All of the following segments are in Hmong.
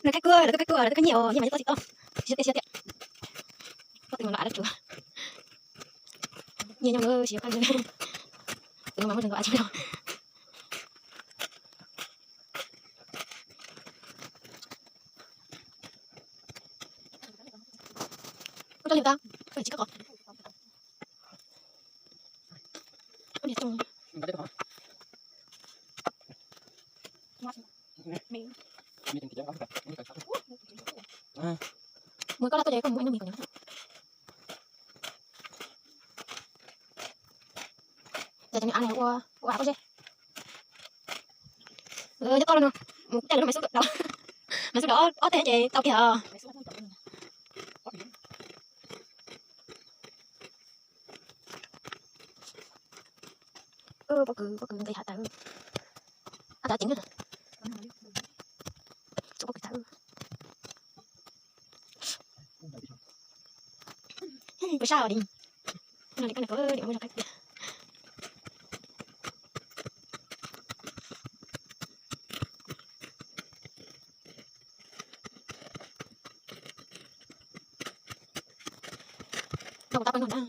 Lawv kab kuaj, lawv kab kuaj, lawv kab nyiaj os, nyiaj mas nyob txob tsis tau. Siv tiag siv tiag. Pob tw los av dab tsuav. Nyiaj nyob lawm siv qab. Tus no mas muaj tseem nkaus av tsis nkaus. Ua rau liam tau, tsis kab qos. Mus koj laj tuaj ces koj mus ua ib lub mis kom nws. Ces cov niag av no ua ua av pob zeb. Nyob toj no, mus caij lawv lub maiv xub, maiv xub dov ob teg ces tau kiag os. Pob kws, pob kws nqis hav tawv. Ab, tawv ceev na. Tsuas pob kws tawv. Pes sab os di. No li koj niam, niam muab rau koj tiag. No kuv tab peb no na.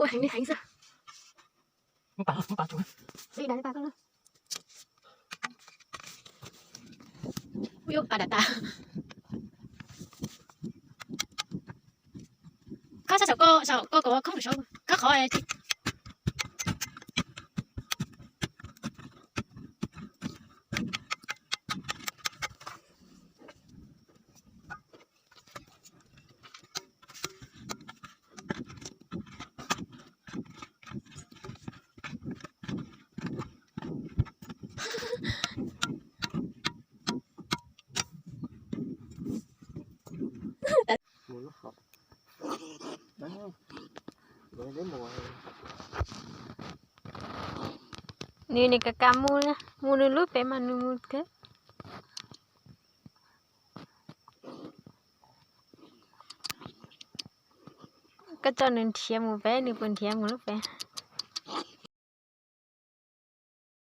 Ua heev li heev xwb. Ua yus pas tas. Khob sab saum ko, saum ko kom khoob saud, khob qhov. Nws, nws ka ka mus, mus nws lub pem mas nws mus thiab. Koj coj nws nrhiav mus pem, nws puas nrhiav mus lub pem?